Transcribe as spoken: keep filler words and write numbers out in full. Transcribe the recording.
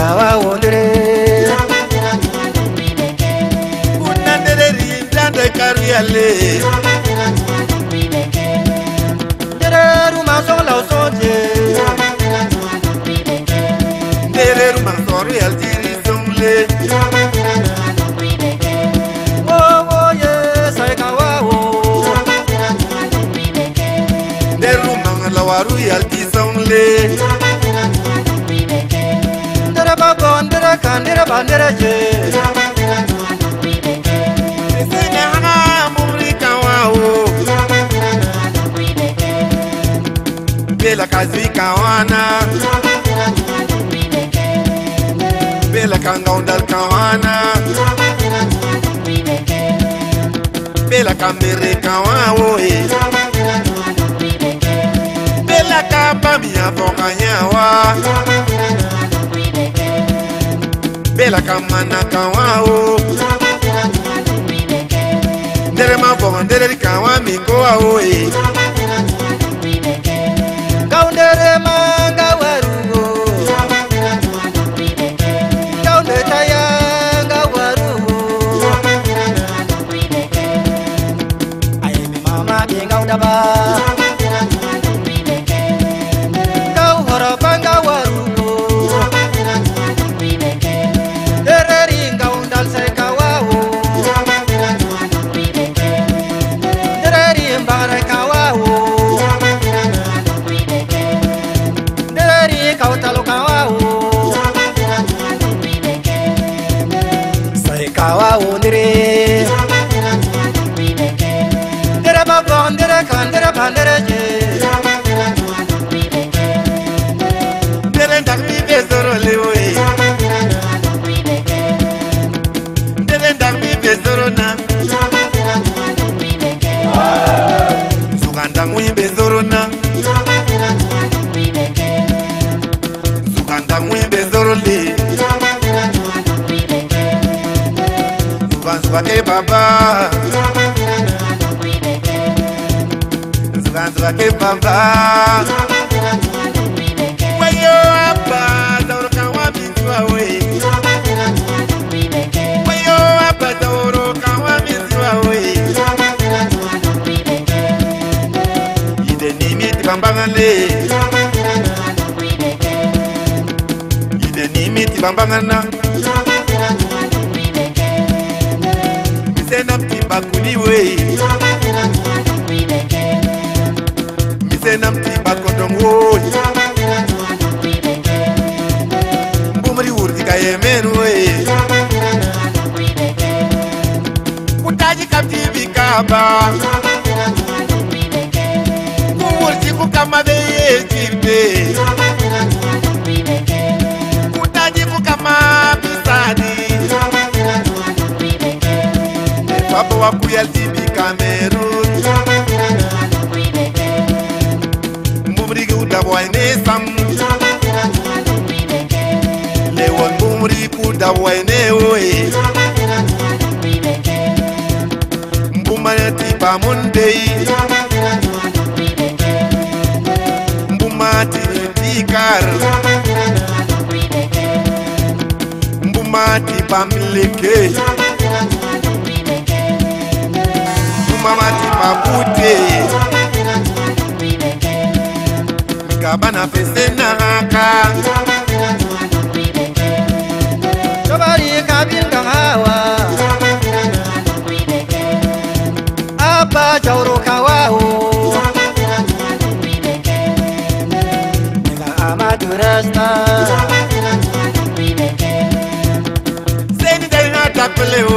Awa wondere. Kunna ndere ri dande karu yale. Ndere ru ma son la sonje. Ndere ru ma son ru yal diri songle. Wo wo ye sai ka wa wo. Ndere ru ma la waru yal di songle. Ndere ba bon, ndere kan, ndere ba, ndere je. Sene hana mumri kawa o. Bela kazui kawana. Bela kangaundal kawana. Bela kambere kawa o e. Bela kabami afokanya wa. Bela kamana kawa o. Ndere ma boga ndere kawa mi ko wa o e. Kaundere ma nga waru o. Kaunde taya nga waru o. Aye mi mama ke ngau daba. Ngau horo pa nga waru o. Dereri ngau ndal se kawa o. Dereri mbare kawa o. Dereri kautalo kawa o. Sai kawa o ndere. Ndere babo, ndere kan, ndere ba, ndere je. Ndere ndak mi be zoro le o e. Ndere ndak mi be zoro na. Zuga ndak mi be zoro na. Zuga ndak mi be zoro le. Zuga zuga ke baba. Zuga zuga ke baba. Wayo apa, zauro kawa mi zuwa we. Wayo apa, zauro kawa mi zuwa we. Ide ni mi tibambangale. Ide ni mi tibambangana. Mi se nam ti bakuni we. Mi se nam ti bakodong wo. Bumri wurdi ka yemen we. Kutaji kapti bikaba. Ku wurdi ku kama be ye jirbe. Kutaji ku kama bisadi. Papa wa kuyal tibi Cameroon. Mbumri gi uda boy ne sam. Lewon mbumri kuda boy ne oe. Mbumana ti pa mundei. Mbumati ti kar. Mbumati pa mileke. Mbumamati pa bute. Kabana pese na haka. Tobari kabil hawa. Abba jauro kawawo. Nigga, I'm a durasta. Seni dai na tapele o.